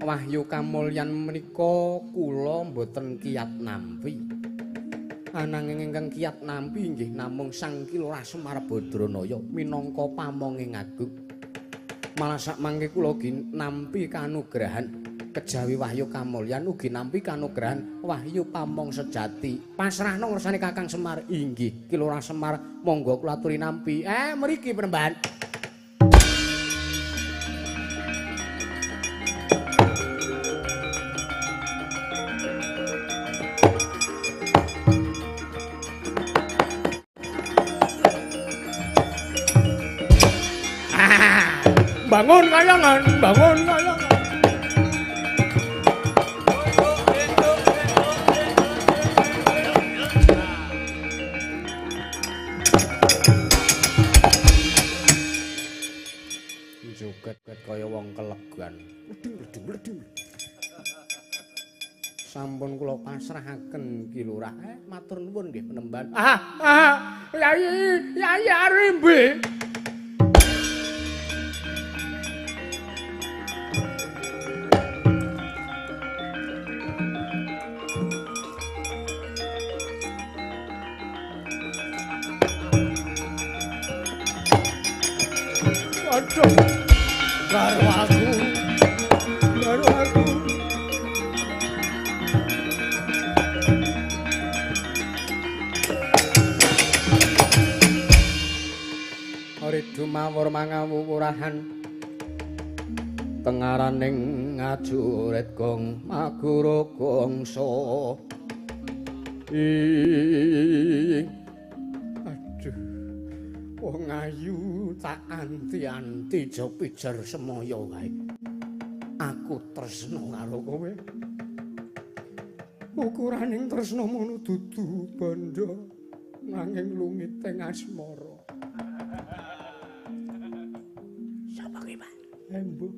S1: Wahyu kamulyan menika kula mboten kiyat nampi. Ananging ingkang kiyat nampi inggih namung Sang Ki Lurah Semar Badranaya minangka pamonging agung. Malah sakmangke kula ugi nampi kanugrahan kejawi wahyu kamulyan ugi nampi kanugrahan wahyu pamong sejati. Pasrahno ngersane Kakang Semar. Inggih Ki Lurah Semar, monggo kula aturi nampi. Mriki penemban. Bangun kayangan, bangun kayangan. Joget kaya wong kelegan. Leding-leding. Sampun kula pasrahaken Ki Lurah. Matur nuwun nggih penemban. Yai, Yai Arimbi. Aduh, karo aku. Ridu mawur mangawurahan tengaraning ngajurit gong maguru gongso. Aduh, wong ayu tak anti-anti jopijer semaya wae. Aku tresno karo kowe. Ukuraning tresno mono dudu bandha nanging lungiting asmara.
S3: Sapa ki, Pak?
S1: Embuh.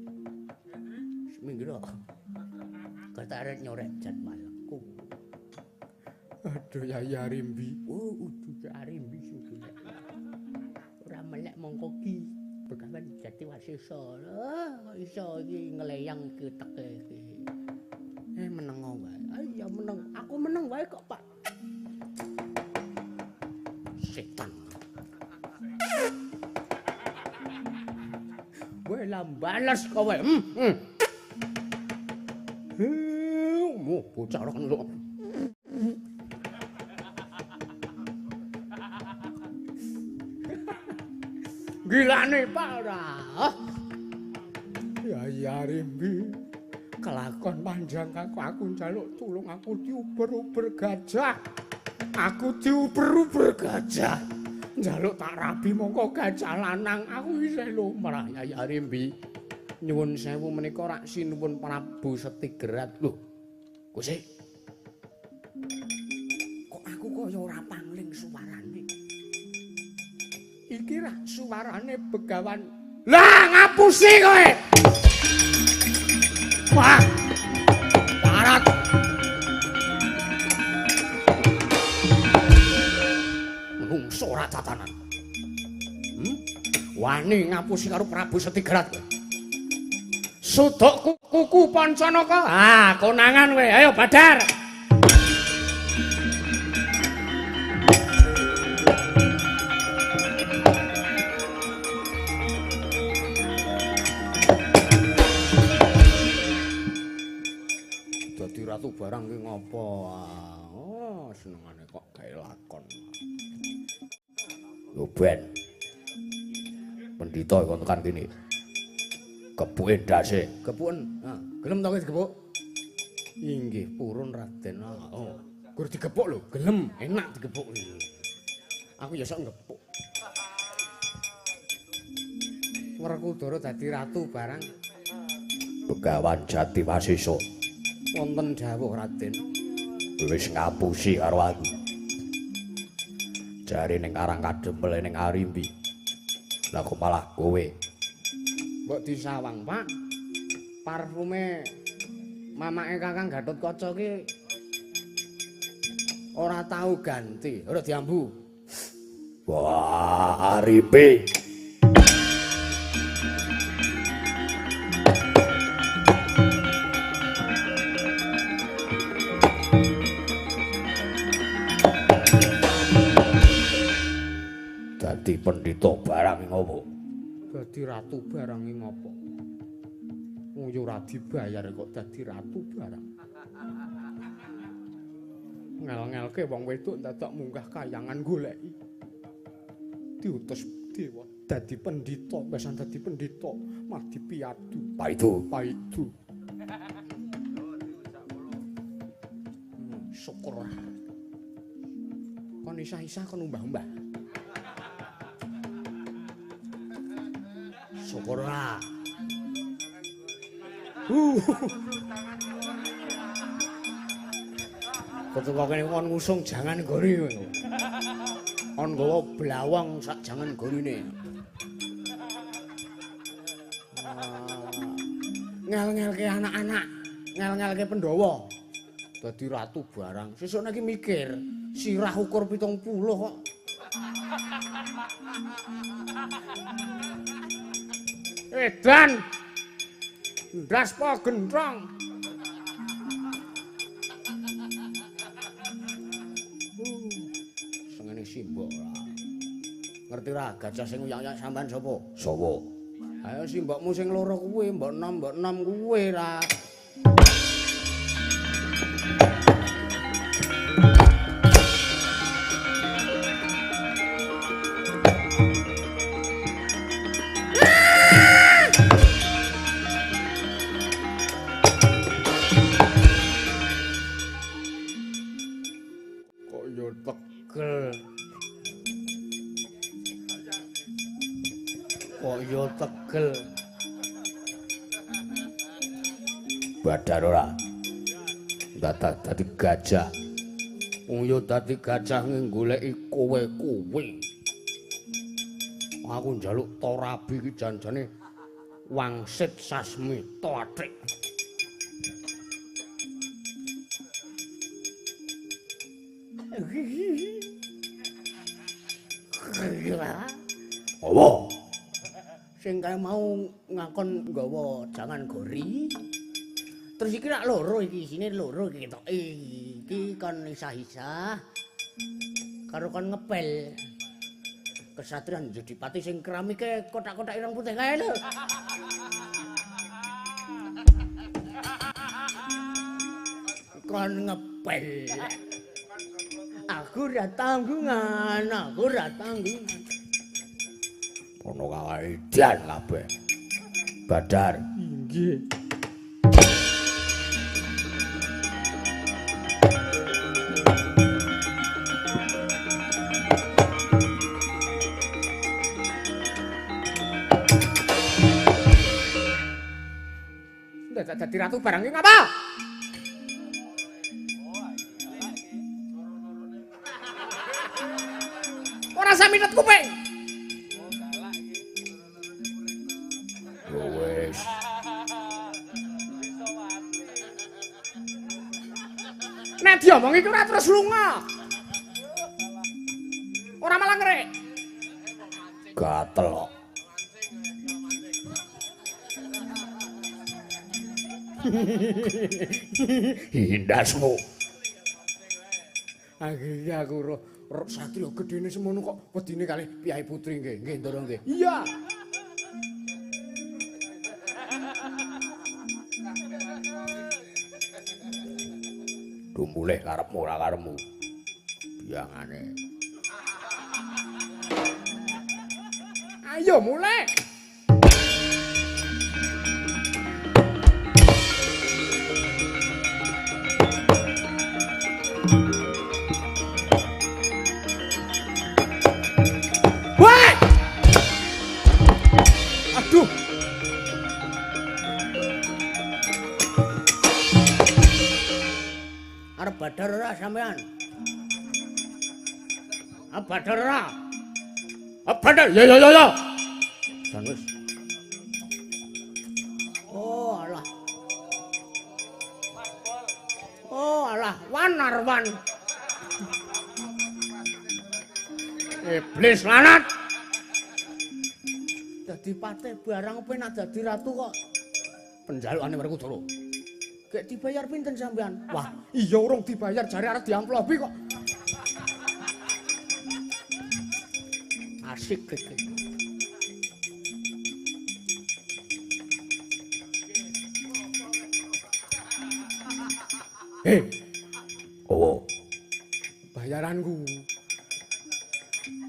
S3: Seminggu ketaret nyorek jadwalku.
S1: Aduh, Yai Arimbi.
S3: Oh, udu Arimbi sing ora melek mongko ki Begawan Jati Wasesa. Kok iso iki ngleyang keteke iki. Meneng wae. Iya meneng. Aku meneng wae kok, Pak. Setan. Kowe lah bales kowe.
S1: Mo bocah ora kena. Gilane Pak ora. Yai Arimbi, kelakon panjang aku njaluk tulung aku diuber-uber gajah. Aku diuber-uber gajah. Njaluk tak rabi mongko gajah lanang aku isih lumrah. Yai Arimbi, nyuwun sewu menika rak sinuwun Prabu Setigerat. Lho, Gusti. Kok aku kaya ora pangling suwarane? Iki rak suwarane Begawan. Lah ngapusi kowe. Wah. Parat. Menungso ora tatanan. Wani ngapusi karo Prabu Setigerat kowe. Suduk kuku Pancanaka. Ah, konangan kowe. Ayo badar. Dadi ratu barang ki ngopo? Oh, senengane kok gawe lakon. Yo ben. Pendhita kon tekan kene. Gepuke ndase. Gepuken. Ha, gelem to kowe digepuk? Inggih, purun Raden. Oh, gur digepuk lho, gelem, enak digepuk. Aku ya sok ngepuk. Werkudara dadi ratu barang. Begawan Jati Wasesa. Wonten dawuh Raden. Wis ngapusi karo aku. Jare ning Karang Kadempel ning Arimbi. Lah kok malah kowe. Mbok disawang, Pak. Parfume mamake Kakang Gatotkaca ki ora tau ganti, ora diambu.
S2: Wah, aripe. Dadi pendhita barang ngopo?
S1: Dadi ratu barang ngopo? Wong yo ora dibayar kok dadi ratu barang. Ngel-ngelke wong wedok dadak munggah kayangan goleki. Diutus dewa dadi pendhita, besan dadi pendhita, mati piadu.
S2: Paidu,
S1: paidu. Syukur. Kon isah-isah kon umbah-umbah.
S2: Syukur lah.
S1: Ketua kene kon ngusung jangan gori kowe. Kon nggawa blawang sak jangan gorine. Ngel-ngelke anak-anak, ngel-ngelke Pandhawa.
S2: Dadi ratu barang.
S1: Sesuk nek mikir, sirah ukur 70 kok. Edan. Ndas po gentrong.
S2: Sengene simbok ora. Ngerti ra gajah sing uyak-uyak sampean sapa? Sapa?
S1: Ayo simbokmu sing loro kuwi, mbok nom kuwi ra. Tegel.
S2: Badar ora. Dadak dadi gajah.
S1: Wong yo dadi gajah nggoleki kowe kuwi. Aku njaluk torabi iki janjane wangsit sasmita athik.
S2: Apa?
S3: Sing kae mau ngakon nggawa jangan gori. Terus iki rak loro iki isine loro iki ketoke. Iki kon isah-isah karo kon ngepel. Kesatrian Jodipati sing keramike kotak-kotak ireng putih kae lho. Kon ngepel. Aku ora tanggungan, aku ora tanggungan.
S2: Ono kawedan kabeh. Badar.
S1: Inggih. Dadak dadi ratu barang iki ngapa? Ora saminet kuping.
S2: Wes.
S1: Nek diomongi ki ora terus lunga. Ora malah ngerik.
S2: Gatel kok. Hindasmu.
S1: Akhirnya aku roh satria gedene semono kok wedine kalih piyai putri nggih. Nggih, Ndara nggih. Iya.
S2: Mulih karepmu ora karepmu. Biyangane.
S1: Ayo mulih. Wah! Aduh.
S3: Arep badar ora sampean? Arep badar ora?
S1: Arep badar. Ya ya ya ya. Jan wis. garwan. Iblis lanat. Dadi patih barang penak dadi ratu kok. Penjalukane Werkudara. Gek dibayar pinten sampean? Wah, iya urung dibayar jare arep diamplopi kok. Asik iki. Hei. Oh. Bayaranku.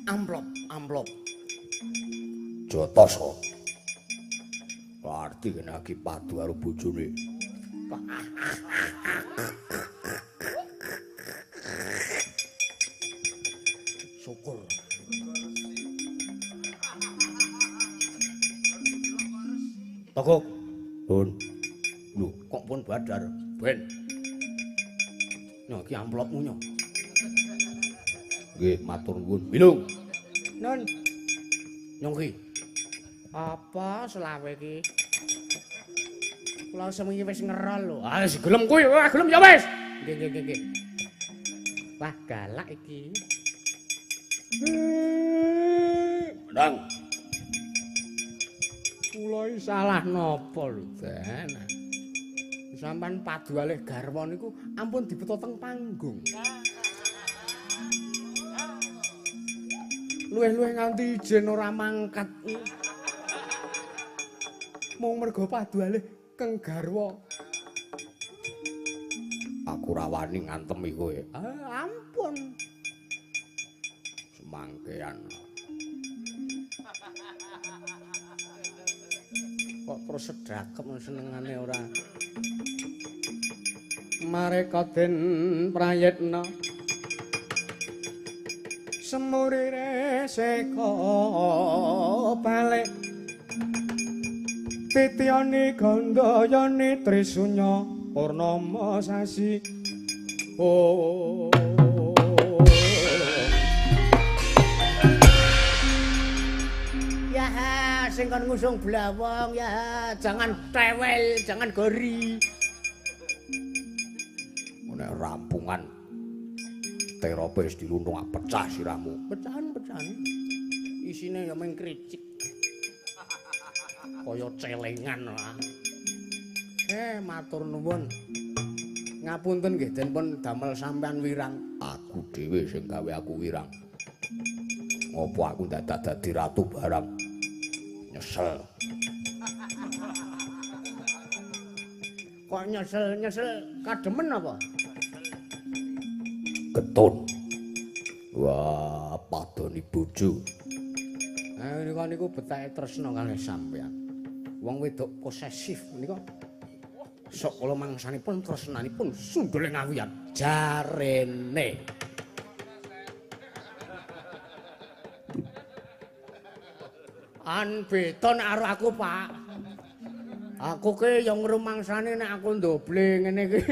S1: Amplop, amplop. Jotos kok. Arti kena lagi padu karo bojone. Syukur. Togok. Pun. Lho, kok pun badar? Ben. Nyo iki amplopmu nyo. Nggih, matur nuwun. Bilung. Nun. Nyong ki. Apa selawe iki? Kula semengi wis ngerol lho. Ah wis gelem kuwi, wah gelem ya wis. Nggih nggih nggih nggih. Wah galak iki. Menang. Kula iki salah napa lho, Den? Sampeyan padu alih garwa niku ampun dibeto teng panggung. Luwih-luwih nganti ijen ora mangkat. Mung mergo padu alih keng garwa. Aku ora wani ngantemi kowe. Ah, ampun. Semangkean. Kok terus sedakem senengane ora. Mareka den prayitna. Semurire seka balik. Titiyani gandayani trisunya purnama sasi. Oh. Ya sing kon ngusung blawong ya jangan tewel, jangan gori. Nek rampungan terope wis diluntung pecah sirahmu. Pecahan-pecahan. Isine ya mung kricik. Kaya celengan lah. Matur nuwun. Ngapunten nggih den pun damel sampean wirang. Aku dhewe sing gawe aku wirang. Ngopo aku dadak dadi ratu barang. Nyesel. Kok nyesel-nyesel kademen apa? Ketun. Wah, padoni bojo. Nika niku betake tresna kalih sampean. Wong wedok posesif menika sok kala mangsanipun tresnanipun sundule ngawiyan jarene. An beda nek karo aku, Pak. Aku ki ya ngrumangsane nek aku ndoble ngene iki.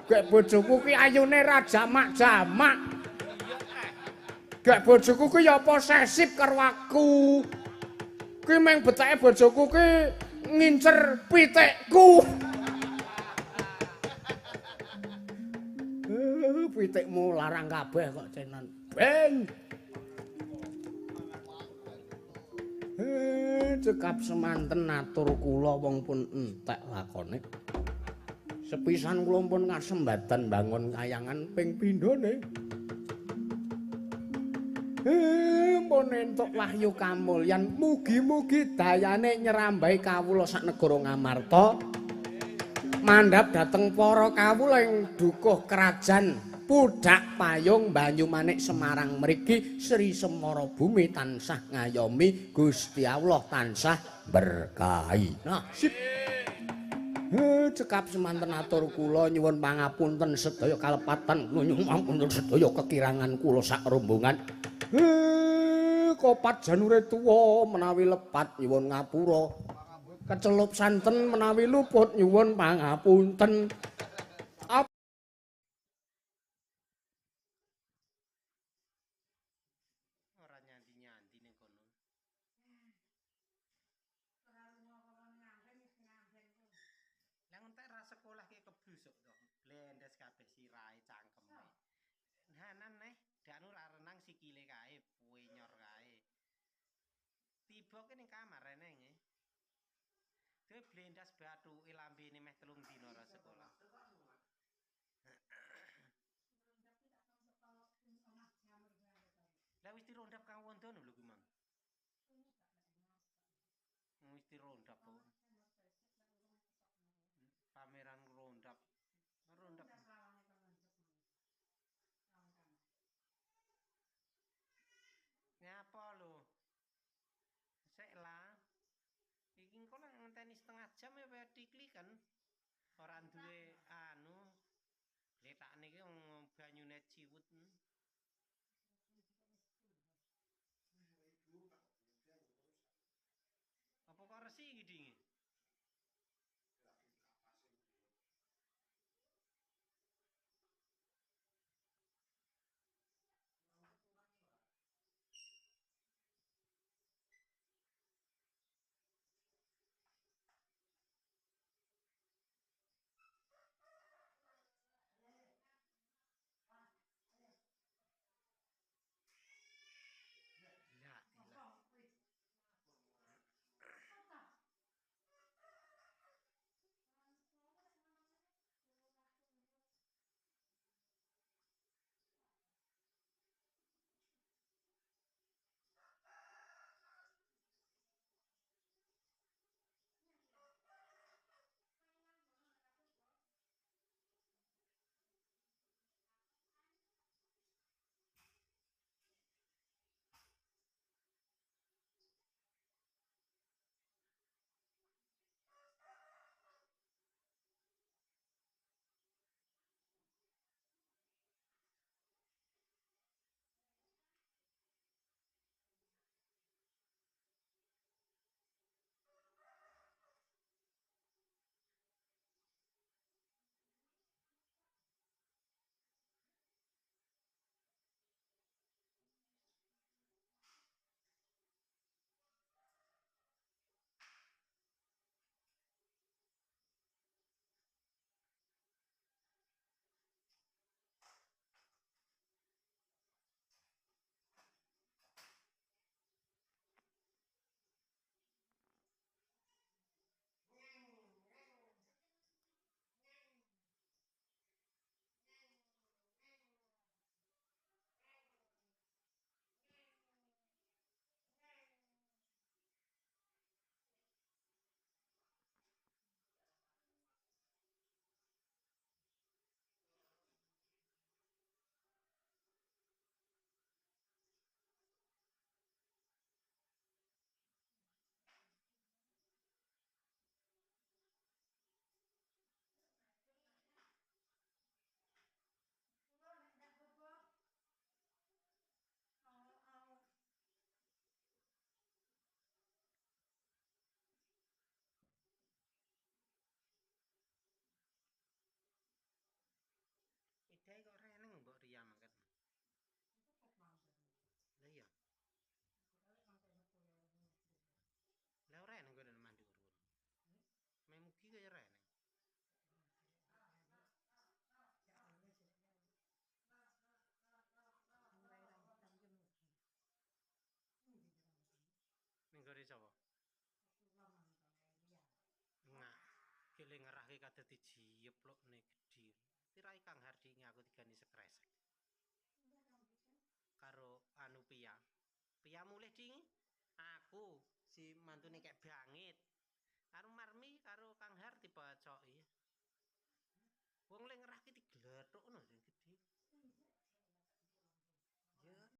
S1: Gek bojoku ki ayune ra jamak-jamak. Gek bojoku ki ya posesif karo aku. Ki meng betake bojoku ki ngincer pitikku. Pitikmu larang kabeh kok cenan. Ben. Cekap semanten atur kula wong pun entek lakone. Sepisan kula pun kasembatan bangun kayangan ping pindhone. Pun entuk wahyu kamulyan, mugi-mugi dayane nyerambahi kawula sak negara Ngamarta. Mandhap dhateng para kawula ing dukuh kerajaan Pudak Payung Banyumanik Semarang mriki Sri Semara Bumi tansah ngayomi Gusti Allah tansah berkahi. Nah, sip. Cekap semanten atur kula nyuwun pangapunten sedaya kalepatan nyuwun pangapunten sedaya kekirangan kula sak rombongan. Kopat janure tuwa menawi lepat nyuwun ngapura. Kecelup santen menawi luput nyuwun pangapunten.
S3: Ora nyanti-nyanti ning kono. Lah entek ra sekolah ki keblusuk to.
S4: Blendes kabeh sirahe cangkeme. Hanan neh, danu ra renang sikile kae, puenyor kae. Tiba ki ning kamar enenge. Dhewe blendas bathuke lambene meh 3 dina ora sekolah. Lah wis dirondap Kang Wondono lho kuwi, Mang. Wis dirondap kok. Pameran rondap. Rondap. Nyapa lho? Sik lah. Iki engko lek ngenteni setengah jam ya wae tikli kan. Ora duwe anu. Letakne iki banyune ciwut. Apa kok resik iki dinge? La ilah. Idae kok reneng mbok Ria mangkat. Lah iya. Lah ora eneng kono mandi kono. Memugi kaya ora eneng. Ning gone sapa? Ngak, kele ngerahke kadhe dijiyeplokne gedhi. Tirai Kang Hardi ngaku digani sekresek. Karo anu Pia. Pia mulih ding. Aku si mantune kek bangit. Karo Marmi karo Kang Hardi dibacoki. Wong le ngerahke diglethuk ngono sih.